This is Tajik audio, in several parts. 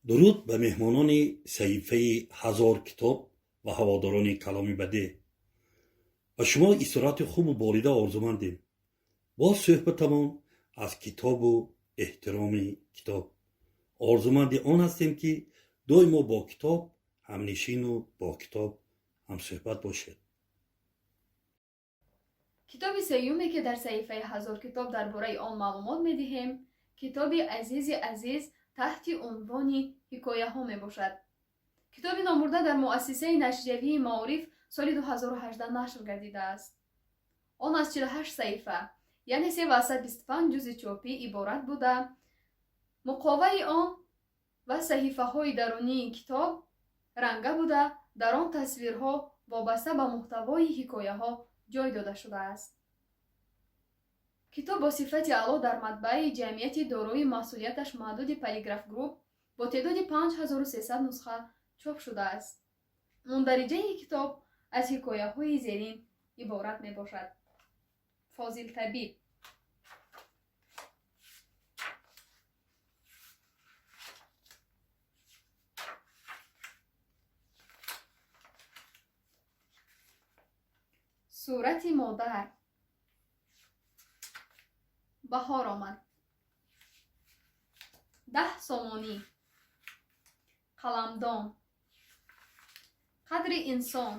Дуруд ба меҳмонони саҳифаи «Ҳазор китоб» ва ҳаводорони каломи бадеъ. Ба шумо истироҳати хубу болида орзумандем. Боз суҳбатамон аз китобу эҳтироми китоб. Орзуманди он ҳастем, ки доимо бо китоб ҳамнишину бо китоб ҳамсӯҳбат бошед. Китоби сеюме, ки дар саҳифаи «Ҳазор китоб» дар бораи он маълумот медиҳем, китоби Азизи Азиз таҳти унвони «Ҳикояҳо» мебошад. Китоби номбурда дар муассисаи нашриявии «Маориф» соли 2018 нашр гардидааст. Он аз 48 саҳифа, яъне 3,25 ҷузи чопӣ иборат буда, муқоваи он ва саҳифаҳои дарунии китоб ранга буда, дар он тасвирҳо вобаста ба муҳтавои ҳикояҳо ҷой дода шудааст. Китоб бо сифати аъло дар матбааи ҷамъияти дорои масъулияташ маҳдуди «Полиграф Груп» бо теъдоди 5300 нусха чоп шудааст. Мундариҷаи китоб аз ҳикояҳои зерин иборат мебошад: Фозил Табиб, Сурати модар, Баҳор омад, 10 сомонӣ, Қаламдон, Қадри инсон,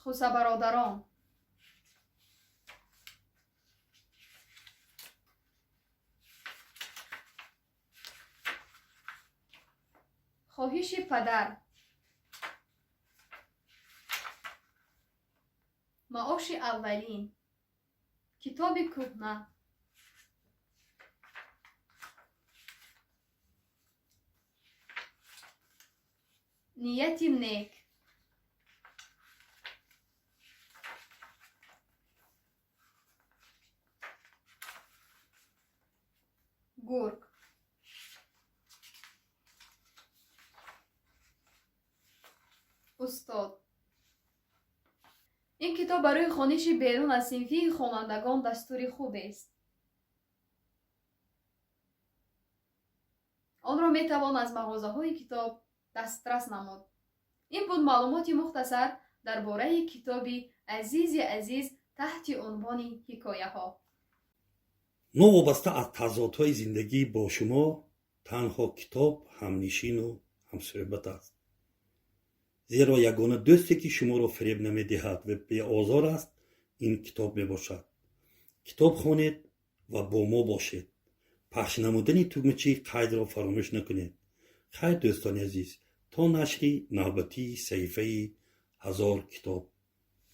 Хусабародарон. Хоҳиши падар, Маоши аввалин, Китоби кӯҳна. Нияти нек. Гург. Устод. Ин китоб барои хониши берун аз синфии хонандагон дастури хубест. Онро метавон аз мағозаҳои китоб дастрас намуд. Ин буд маълумоти мухтасар дар бораи китоби Азизи Азиз таҳти унвони «Ҳикояҳо». Новобаста аз тазодҳои зиндагӣ бо шумо танҳо китоб ҳамнишину ҳамсӯҳбат аст, зеро ягона дӯсте, ки шуморо фиреб намедиҳад ва беозор аст, ин китоб мебошад. Китоб хонед ва бо мо бошед. Пахш намудани тугмачаи қайдро фаромӯш накунед. Хайр, дӯстони азиз, то нашри навбатии саҳифаи «Ҳазор китоб».